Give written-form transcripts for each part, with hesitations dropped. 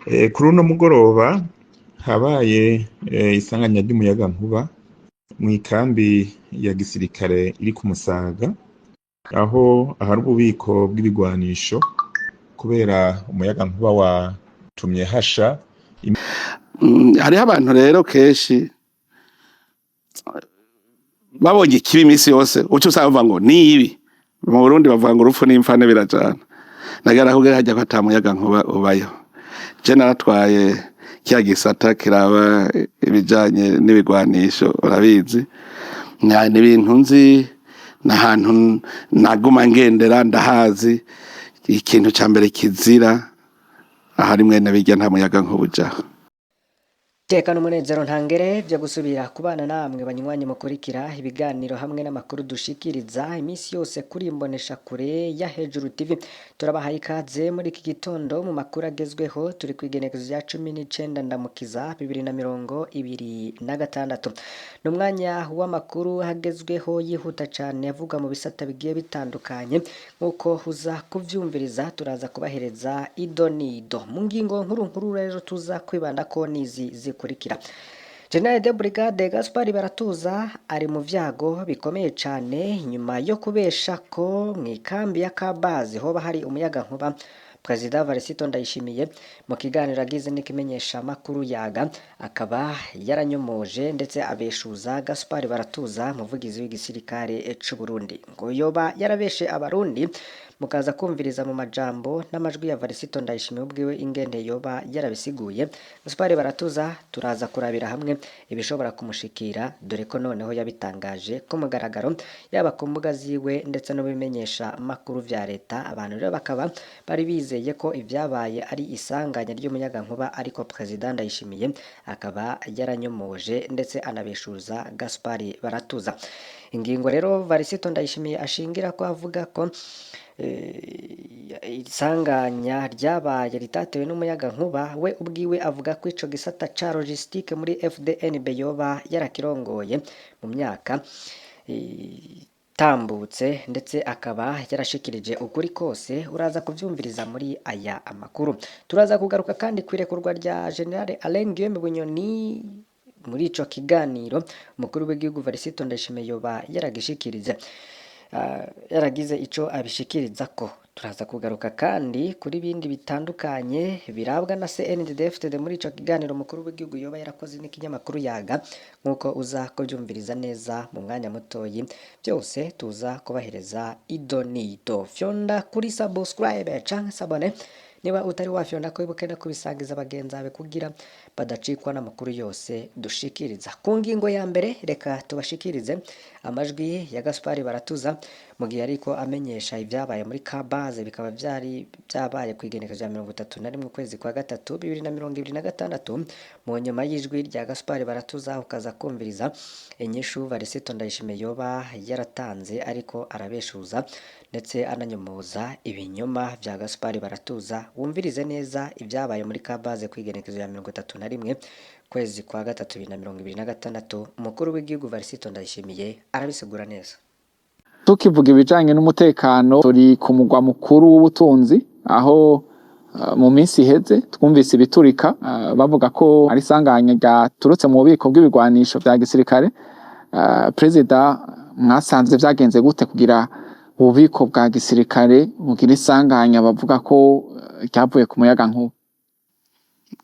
Kuri uno mugoroba habaye isanganya ry'umuyagankuba mw'ikambi ya gisirikare iri ku Musaga, aho ahari ububiko bw'ibigwanisho kubera umuyagankuba watumye hasha. Hariho abantu rero kenshi babonye ikibi, iminsi yose uca usanga bavuga ngo ni ibi. Mu Burundi bavuga ngo urupfu n'imfane birajana. Nagara kubwira harya ko ata muyaga nkuba ubayo. Je naratwaye kiya gisata kiraba ibijanye n'ibigwanisho, urabizi. Ni ibintu nzi, n'ahantu naguma ngendera, ndahazi. Ikintu ca mbere kizira ahari mwene birya, nta muyaga nkuba ujaho. Tekano, umunezero ntangere vyo gusubira kubana namwe banywanyi mukurikira ibiganiro hamwe n'amakuru dushikiriza iminsi yose kuri imbonesha kure ya Hejuru TV. Turabahaye ikaze muri iki gitondo mu makuru agezweho. Turi kw'igenekerezo rya 19 Ndamukiza 2026. Ni umwanya w'amakuru agezweho yihuta cane, avuga mu bisata bigiye bitandukanye. Nk'uko uza kuvyumviriza, turaza kubahereza ido nido mu ngingo nkuru nkuru rero tuza kwibandako nizi zikurikira: Général de Brigade Gaspard Baratuza ari mu vyago bikomeye cane nyuma yo kubesha ko mw'ikambi ya Kabazi hoba hari umuyaga nkuba. Perezida Varisito Ndayishimiye mu kiganiro agize n'ikimenyesha makuru Yaga akaba yaranyomoje ndetse abeshuza Gaspard Baratuza, umuvugizi w'igisirikare c'u Burundi, ngo yoba yarabeshe Abarundi. Mukaza kumviriza mu majambo n'amajwi ya Varisito Ndayishimiye ubwiwe ingene yoba yarabisiguye. Gaspard Baratuza turaza kurabira hamwe ibishobora kumushikira, dore ko noneho yabitangaje ku mugaragaro, yaba ku mbuga ziwe ndetse no bimenyesha makuru vya leta. Abantu rero bakaba bari bizeye ko ivyabaye ari isanganya ry'umuyagankuba, ariko Perezida Ndayishimiye akaba yaranyomoje ndetse anabeshuza Gaspard Baratuza. Ingingo rero Varisito Ndayishimiye ashingira ko avuga ko isanganya ryabaye ritatewe n'umuyaga nkuba, we ubwiwe avuga ko ico gisata ca logistique muri FDNB yoba yarakirongoye mu myaka itambutse, ndetse akaba yarashikirije ukuri kose. Uraza kuvyumviriza muri aya amakuru. Turaza kugaruka kandi kw'irekurwa rya Général Alain Guillaume Bunyoni. Muri ico kiganiro umukuru w'igihugu Varisito Ndayishimiye yoba yaragishikirize, yaragize ico abishikiriza ko. Turaza kugaruka kandi kuri bindi bitandukanye birabwa na CNDD-FDD muri ico kiganiro umukuru w'igihugu yoba yarakoze n'ikinyamakuru Yaga, nk'uko uza kubyumviriza neza mu mwanya mutoyi. Byose tuza kubahereza ido nido. Fyonda kuri subscribe canke s'abonner niba utari wafyonda ko, wibuke no kubisangiza bagenzi bawe kugira badacikwa n'amakuru yose dushikiriza. Ku ngingo ya mbere, reka tubashikirize amajwi ya Gaspard Baratuza mu gihe ariko amenyesha ibyabaye muri Kabaze, bikaba byari byabaye ku igenekerezo rya 31 ukwezi kwa gatatu 2026. Mu nyuma y'ijwi rya Gaspard Baratuza ukaza kumviriza inyishu Varisito Ndayishimiye yoba yaratanze, ariko arabeshuza ndetse ananyomoza ibinyoma vya Gaspard Baratuza. Wumvirize neza ibyabaye muri Kabaze ku igenekerezo rya 31 kwezi kwa gatatu 2026. Umukuru w'igihugu Varisito Ndayishimiye arabisigura neza. Tukivuga ibijanye n'umutekano, turi ku mugwa mukuru w'ubutunzi, aho mu minsi iheze twumvise ibiturika, bavuga ko ari isanganya ryaturutse mu bubiko bw'ibigwanisho vya gisirikare. Perezida, mwasanze vyagenze gute kugira ububiko bwa gisirikare bugira isanganya bavuga ko ryavuye ku muyagankuba?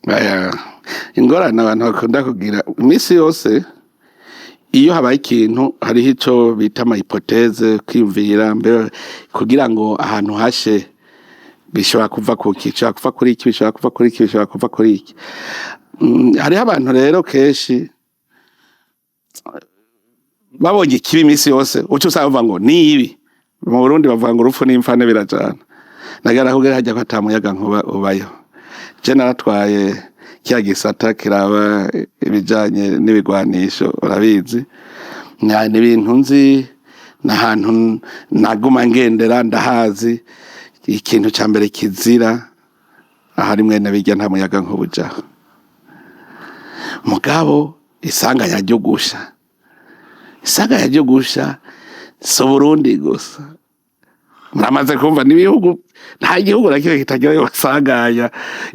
Aya, ingorane abantu bakunda kugira iminsi yose iyo habaye ikintu, hariho ico bita ama hypothèses, kwiyumvira mbe kugira ngo ahantu hashe bishobora kuva kuki, bishobora kuva kuri iki, bishobora kuva kuri iki, bishobora kuva kuri iki. Hariho abantu rero kenshi babonye ikibi, iminsi yose uca usanga bavuga ngo ni ibi. Mu Burundi bavuga ngo urupfu n'imfane birajana. Nagara kubwira harya ko ata muyaga nkuba ubayo. Je naratwaye kiya gisata kiraba ibijanye n'ibigwanisho, urabizi. Ni ibintu nzi, n'ahantu naguma ngendera, ndahazi. Ikintu ca mbere kizira ahari mwene birya, nta muyaga nkuba ujaho. Mugabo isanganya ryo gusha, isanganya ryo gusha si Uburundi gusa. Muramaze kumva n'ibihugu, nta gihugu na kimwe kitagira ayo masanganya.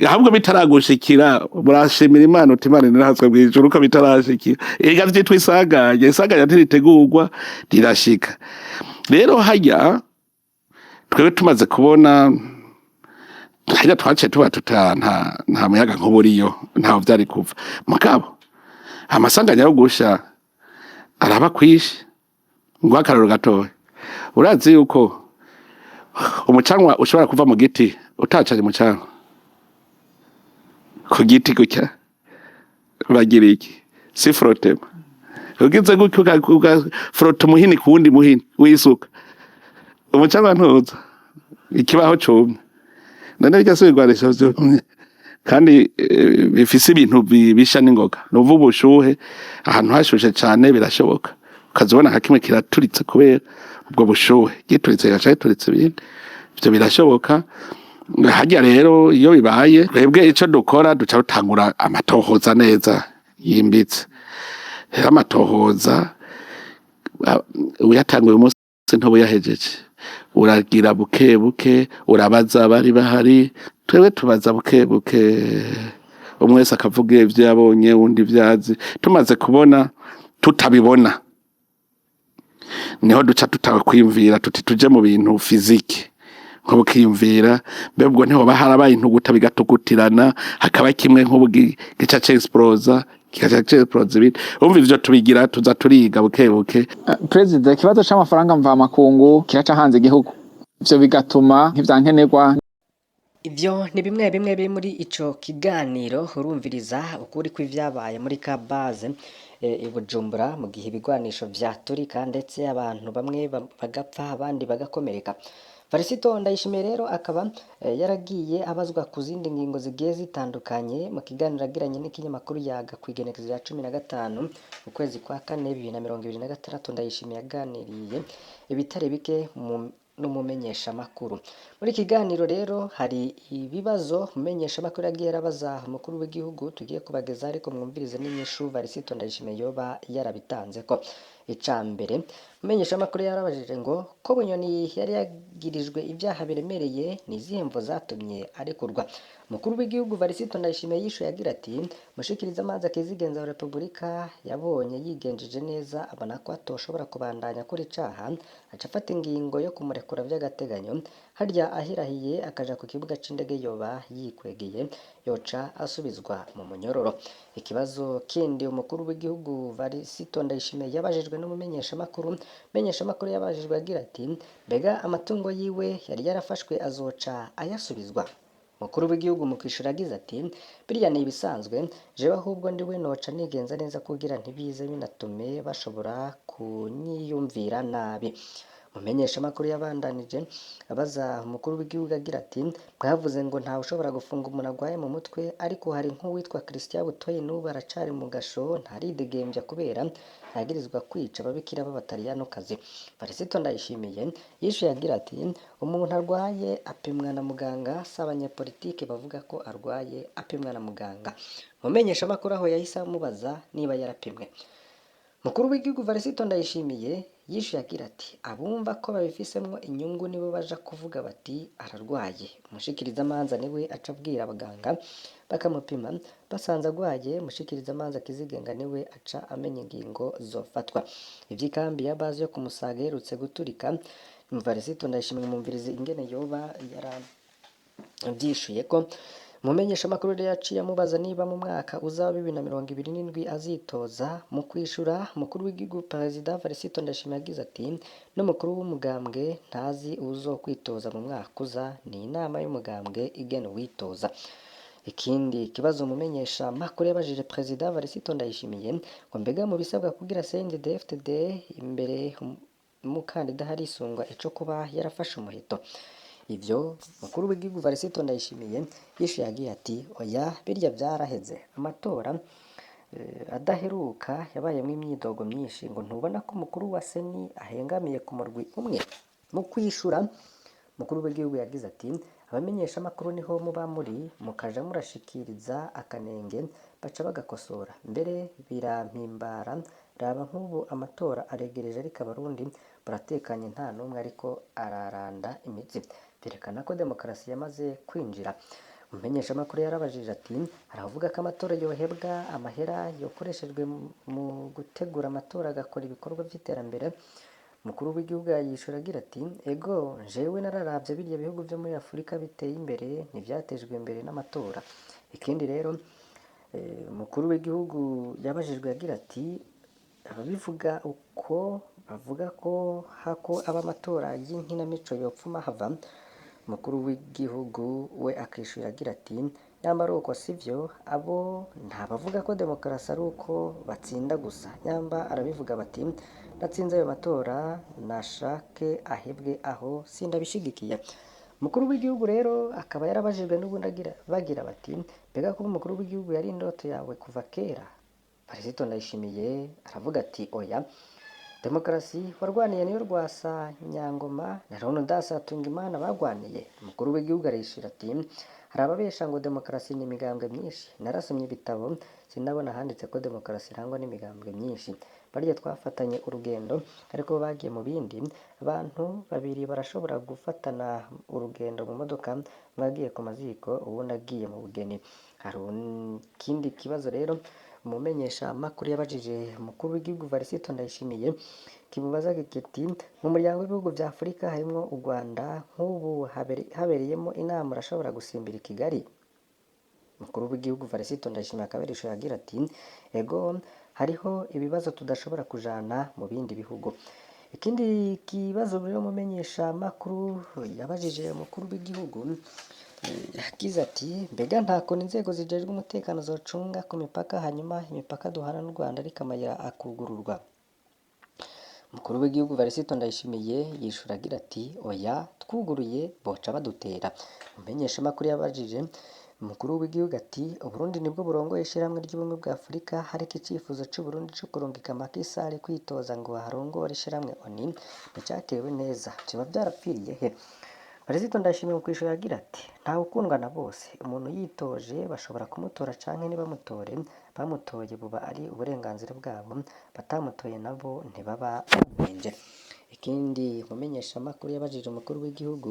Ahubwo bitaragushikira murashimira Imana, uti Imana inirahatswe mw'ijuru ko bitarashikira. Ega vyitwa isanganya, isanganya ntiritegurwa, rirashika. Rero harya twebwe tumaze kubona harya, twaciye tuba tuta nta muyaga nkuba uriyo, ntaho vyari kuva. Mugabo amasanganya yo gusha araba kwishi. Nguhe akarorero gatoya: urazi yuko umucanwa ushobora kuva mu giti utacanye umucanwa ku giti gutya? Bagira iki? Si frottement? Ugize gutya ugafrota umuhini ku wundi muhini w'isuka, umucanwa ntuza. Ikibaho cumye none birya si ibigwanisho vyumye kandi bifise ibintu bisha n'ingoga? Nuva ubushuhe, ahantu hashushe cane birashoboka ukazibona nka kimwe kiraturitse kubera ubwo bushuhe, gituritse kigaca gituritse ibindi. Ivyo birashoboka. Harya rero iyo bibaye, twebwe ico dukora, duca dutangura amatohoza neza yimbitse. Rero amatohoza uyatanguye umunsi ntuba uyahejeje, uragira buke buke, urabaza abari bahari. Twebwe tubaza buke buke, umwe wese akavuga ivyo yabonye, uwundi ivyo azi. Tumaze kubona tutabibona, niho duca tutaba kwiyumvira tuti tuje mu bintu physique, nko ukiyumvira mbe ubwo ntihoba harabaye intuguta bigatugutirana, hakaba kimwe nk'ubu gica c'explosa, kigaca c'explosa ibindi. Umva, ivyo tubigira tuza turiga buke buke. Perezida, ikibazo c'amafaranga mvamakungu kiraca hanze igihugu, ivyo bigatuma nk'ivyankenerwa. Ivyo ni bimwe bimwe biri muri ico kiganiro. Urumviriza ukuri kw'ivyabaye muri Kabaze i Bujumbura mu gihe ibigwanisho vyaturika, ndetse abantu bamwe bagapfa, abandi bagakomereka. Varisito Ndayishimiye rero akaba yaragiye abazwa ku zindi ngingo zigiye zitandukanye mu kiganiro yagiranye n'ikinyamakuru Yaga kw'igenekerezo rya 15 ukwezi kwa kane 2026. Ndayishimiye yaganiriye ibitari bike mu n'umumenyeshamakuru. Muri iki kiganiro rero hari ibibazo umumenyeshamakuru yagiye arabaza umukuru w'igihugu tugiye kubageza, ariko mwumvirize n'inyishu Varisito Ndayishimiye yoba yarabitanzeko. Ica mbere umumenyeshamakuru yarabajije ngo ko Bunyoni yari yagirijwe ibyaha biremereye, ni izihe mvo zatumye arekurwa? Umukuru w'igihugu Varisito Ndayishimiye yishuye agira ati: "Mushikirizamanza kizigenza wa Repubulika yabonye yigenjeje neza, abona ko atoshobora kubandanya akora icaha, aca afata ingingo yo kumurekura vy'agateganyo. Harya ahirahiye akaja ku kibuga c'indege yoba yikwegeye, yoca asubizwa mu munyororo." Ikibazo kindi umukuru w'igihugu Varisito Ndayishimiye yabajijwe n'umumenyeshamakuru, umumenyeshamakuru yabajijwe agira ati: "Mbega amatungo yiwe yari yarafashwe azoca ayasubizwa?" Umukuru w'igihugu mu kwishura agize ati: "Biriya ni ibisanzwe, jewe ahubwo ndiwe noca nigenza neza kugira ntibize binatume bashobora kunyiyumvira nabi." Umumenyeshamakuru yabandanije abaza umukuru w'igihugu agira ati: "Mwavuze ngo ntawe ushobora gufunga umuntu agwaye mu mutwe, ariko hari nk'uwitwa Christian Butoyi, n'ubu aracari mu gasho, ntaridegembya kubera yagirizwa kwica ababikira b'abataliyanokazi." Varisito Ndayishimiye yishuye agira ati: "Umuntu arwaye apimwa na muganga, si abanyepolitike bavuga ko arwaye, apimwa na muganga." Umumenyeshamakuru aho yahise amubaza niba yarapimwe. Mukuru w'igihugu Varisito Ndayishimiye yishuye agira ati: "Abumva ko babifisemwo inyungu nibo baja kuvuga bati ararwaye. Umushikirizamanza niwe aca abwira abaganga bakamupima, basanze agwaye, umushikirizamanza kizigenga niwe aca amenya ingingo zofatwa." Ivy'ikambi ya base yo ku Musaga iherutse guturika, Varisito Ndayishimiye mwumvirize ingene yoba yaravyishuye ko. Umumenyeshamakuru rero yaciye amubaza niba mu mwaka uza wa 2027 azitoza. Mu kwishura, umukuru w'igihugu Perezida Varisito Ndayishimiye yagize ati: "N'umukuru w'umugambwe ntazi uwuzokwitoza mu mwaka uza, ni inama y'umugambwe igena uwitoza." Ikindi kibazo umumenyesha makuru yabajije Perezida Varisito Ndayishimiye ngo mbega mu bisabwa kugira CNDD-FDD imbere umukandida harisungwa ico kuba yarafashe umuheto? Ivyo mukuru w'igihugu Varisito Ndayishimiye yishuye agira ati: "Oya, birya vyaraheze. Amatora adaheruka yabayemwo imyidogo myinshi, ngo ntubona ko umukuru wa CENI ahengamiye ku murwi umwe?" Mu kwishura, mukuru w'igihugu yagize ati: "Abamenyeshamakuru niho muba muri mukaja murashikiriza akanenge, baca bagakosora. Mbere birampimbara Raba nk'ubu amatora aregereje ariko Abarundi baratekanye, nta n'umwe ariko araranda imitsi, vyerekana ko demokarasi yamaze kwinjira. Umumenyeshamakuru yarabajije ati: hari abavuga ko amatora yohebwa, amahera yokoreshejwe mu gutegura amatora agakora ibikorwa vy'iterambere. Umukuru w'igihugu yishura agira ati: ego, jewe nararavye birya bihugu vyo muri Afurika biteye imbere, ntivyatejwe imbere n'amatora. Ikindi rero, umukuru w'igihugu yabajijwe agira ati: ababivuga uko bavuga ko hako aba amatora y'inkinamico yopfuma hava. Umukuru w'igihugu we akishura agira ati: nyambara uko sivyo, abo nta bavuga ko demokarasi ari uko batsinda gusa, nyamba arabivuga bati natsinze ayo matora nashake ahebwe, aho sindabishigikiye. Umukuru w'igihugu rero akaba yarabajijwe n'ubundi agira bagira bati: mbega kuba umukuru w'igihugu yari indoto yawe kuva kera? Varisito Ndayishimiye aravuga ati: oya, demokarasi warwaniye niyo Rwasa Nyangoma na Leonidas Hatungimana bagwaniye. Umukuru w'igihugu arishura ati: hari ababesha ngo demokarasi ni imigambwe myinshi, narasomye ibitabo sinabona handitse ko demokarasi irangwa n'imigambwe myinshi. Barya twafatanye urugendo ariko bo bagiye mu bindi. Abantu babiri barashobora gufatana urugendo mu modoka, umwe agiye ku maziko uwundi agiye mu bugeni. Hari ikindi kibazo rero umumenyesha makuru yabajije umukuru w'igihugu Varisito Ndayishimiye, kimubaza kiti: mu muryango w'ibihugu vya Afurika harimwo u Rwanda, nk'ubu habereyemo inama urashobora gusimbira i Kigali? Umukuru w'igihugu Varisito Ndayishimiye akaba yarishuye agira ati: ego, hariho ibibazo tudashobora kujana mu bindi bihugu. Ikindi kibazo rero umumenyesha makuru yabajije umukuru w'igihugu, yagize ati: mbega nta kuntu inzego zijejwe umutekano zocunga ku mipaka, hanyuma imipaka duhana n'u Rwanda ariko amayira akugururwa? Umukuru w'igihugu Varisito Ndayishimiye yishura agira ati: oya, twuguruye boca badutera. Umumenyesha makuru yabajije umukuru w'igihugu ati: Uburundi nibwo burongoye ishirahamwe ry'ubumwe bwa Afurika, hariko icifuzo c'Uburundi co kurungika Macky Sall kwitoza ngo arongore ishirahamwe ONU nticakiriwe neza, vyoba vyarapfiriye he? Varisito Ndayishimiye mu kwishura agira ati: ntawe ukundwa na bose, umuntu yitoje bashobora kumutora canke ntibamutore, bamutoye buba ari uburenganzira bwabo, batamutoye nabo ntibaba bamenje. Ikindi umumenyeshamakuru yabajije umukuru w'igihugu,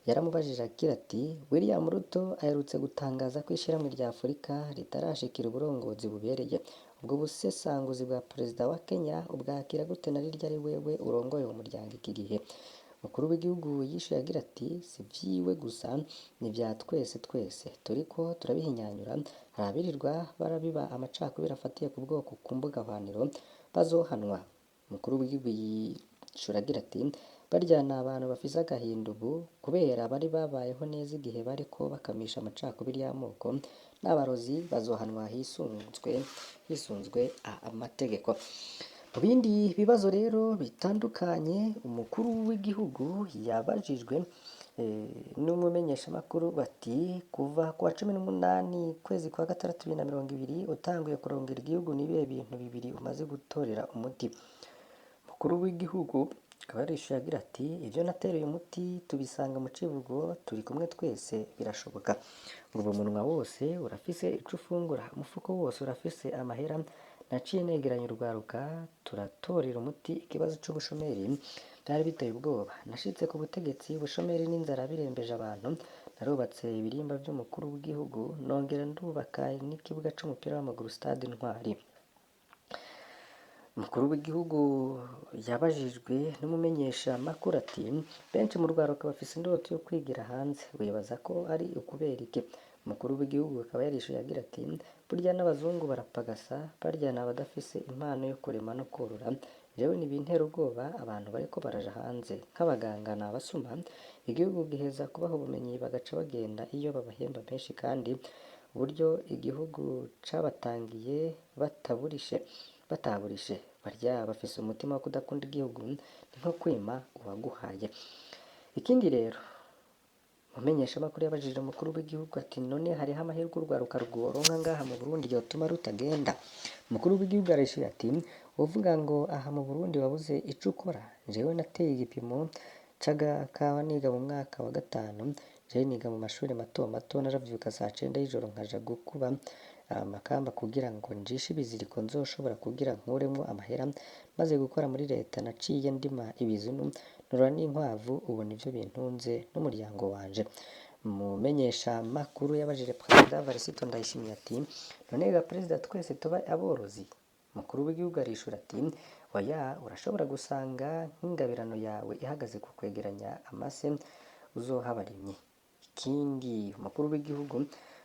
yaramubajije agira ati: William Ruto aherutse gutangaza ko ishirahamwe rya Afurika ritarashikira uburongozi bubereye, ubwo busesanguzi bwa perezida wa Kenya ubwakira gute na rirya ari wewe urongoye uwo muryango iki gihe? Umukuru w'igihugu yishuye agira ati: si vyiwe gusa, ni vya twese, twese turiko turabihinyanyura. Hari abirirwa barabiba amacakubiri afatiye ku bwoko ku mbuga hwaniro, bazohanwa. Umukuru w'igihugu yishura agira ati: barya ni abantu bafise agahinda ubu kubera bari babayeho neza igihe bariko bakamisha amacakubiri y'amoko, n'abarozi bazohanwa hisunzwe amategeko. Mu bindi bibazo rero bitandukanye umukuru w'igihugu yabajijwe n'umumenyeshamakuru bati: kuva kuwa 18 kwezi kwa gatandatu 2020 utanguye kurongera igihugu, nibihe bintu bibiri umaze gutorera umuti? Umukuru w'igihugu akaba yarishuye agira ati: ivyo natereye umuti tubisanga mu civugo turi kumwe twese birashoboka. Ngo umunwa wose urafise ico ufungura, umufuko wose urafise amahera. Naciye negeranya urwaruka turatorera umuti ikibazo c'ubushomeri, byari biteye ubwoba. Nashitse ku butegetsi ubushomeri n'inzara birembeje abantu, narubatse ibirimba vy'umukuru w'igihugu, nongera ndubaka n'ikibuga c'umupira w'amaguru Stade Intwari. Umukuru w'igihugu yabajijwe n'umumenyesha makuru ati: benshi mu rwaruka bafise indoto yo kwigira hanze, wibaza ko ari ukubera iki? Umukuru w'igihugu akaba yarishuye agira ati: burya n'abazungu barapagasa, barya ni abadafise impano yo kurima no korora. Jewe ntibintera ubwoba abantu bariko baraja hanze nk'abaganga n'abasuma, igihugu giheza kubaha ubumenyi bagaca bagenda iyo babahemba menshi, kandi uburyo igihugu cabatangiye bataburishe. Barya bafise umutima wo kudakunda igihugu, ni nko kwima uwaguhaye. Ikindi rero umumenyeshamakuru yabajije umukuru w'igihugu ati: none hariho amahirwe urwaruka rworonka ngaha mu Burundi yotuma rutagenda? Umukuru w'igihugu arishuye ati: uvuga ngo aha mu Burundi wabuze ico ukora, jewe nateye igipimo c'agakawa niga mu mwaka wa 5, jewe niga mu mashuri mato mato, naravyuka saa 9 y'ijoro nkaja gukuba amakamba kugira ngo njishe ibiziriko nzoshobora kugira nkuremwo amahera. Maze gukora muri leta naciye ndima ibizinu, norora n'inkwavu, ubu nivyo bintunze n'umuryango wanje. Umumenyesha makuru yabajije Perezida Varisito Ndayishimiye ati: "None ga Perezida, twese tuba aborozi?" Umukuru w'igihugu arishura ati: "Oya, urashobora gusanga nk'ingabirano yawe ihagaze ku kwegeranya amase uzoha abarimyi." Ikindi umukuru w'igihugu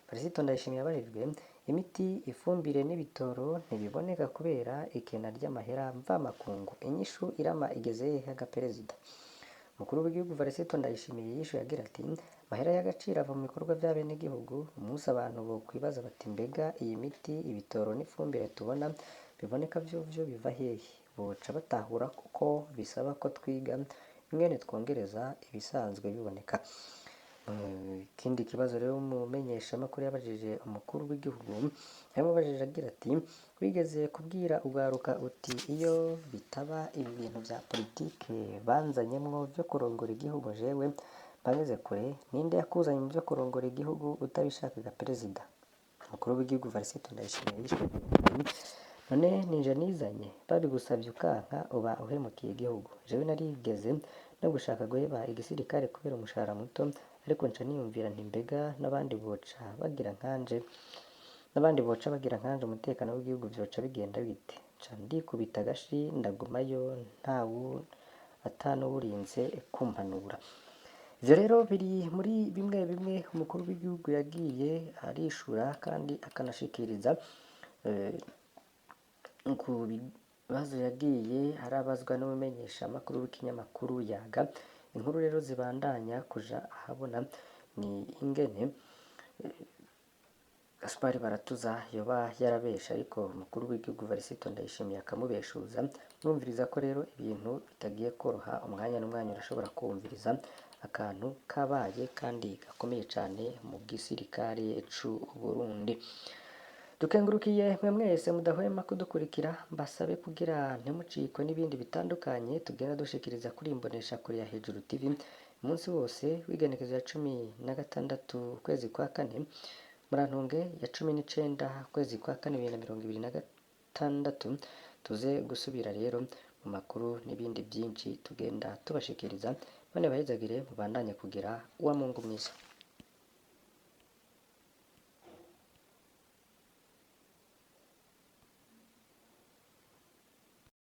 Varisito Ndayishimiye yabajijwe: imiti, ifumbire n'ibitoro ntibiboneka kubera ikena ry'amahera mvamakungu, inyishu irama igeze hehe ga Perezida? Umukuru w'igihugu Varisito Ndayishimiye yishuye agira ati: "Amahera y'agaciro ava mu bikorwa by'abenegihugu. Umunsi abantu bokwibaza bati: mbega iyi miti, ibitoro n'ifumbire tubona biboneka vyovyo biva hehe? Boca batahura ko bisaba ko twiga ingene twongereza ibisanzwe biboneka." Ikindi kibazo rero umumenyeshamakuru yabajije umukuru w'igihugu, yamubajije agira ati: "Wigeze kubwira ugwaruka uti iyo bitaba ibi bintu vya politike banzanyemwo vyo kurongora igihugu, jewe mba ngeze kure. Ninde yakuzanye mu vyo kurongora igihugu utabishakaga, Perezida?" Umukuru w'igihugu Varisito Ndayishimiye yishuye ati: "None nije nizanye? Babigusavye ukanka, uba uhemukiye igihugu. Jewe narigeze no gushaka guheba igisirikare kubera umushahara muto, ariko nca niyumvira nti mbega n'abandi boca bagira nkanje, umutekano w'igihugu vyoca bigenda bite? Nca ndikubita agashi ndagumayo, ntawu atanuwurinze kumpanura." Ivyo rero biri muri bimwe bimwe umukuru w'igihugu yagiye arishura kandi akanashikiriza ku bibazo yagiye arabazwa n'umumenyeshamakuru w'ikinyamakuru Yaga. Inkuru rero zibandanya kuja ahabona ni ingene Gaspard Baratuza yoba yarabesha, ariko umukuru w'igihugu Varisito Ndayishimiye akamubeshuza. Mwumviriza ko rero ibintu bitagiye koroha, umwanya n'umwanya urashobora kumviriza akantu kabaye kandi gakomeye cane mu gisirikare c'u Burundi. Dukengurukiye mwe mwese mudahwema kudukurikira, mbasabe kugira ntimucikwe n'ibindi bitandukanye tugenda dushikiriza kuri Imbonesha Kure ya Hejuru TV. Umunsi wose w'igenekerezo ya 16 ukwezi kwa kane, murantunge ya 19 ukwezi kwa kane 2026, tuze gusubira rero mu makuru n'ibindi byinshi tugenda tubashikiriza. Bane bahezagire, mubandanye kugira uwa Mungu mwiza.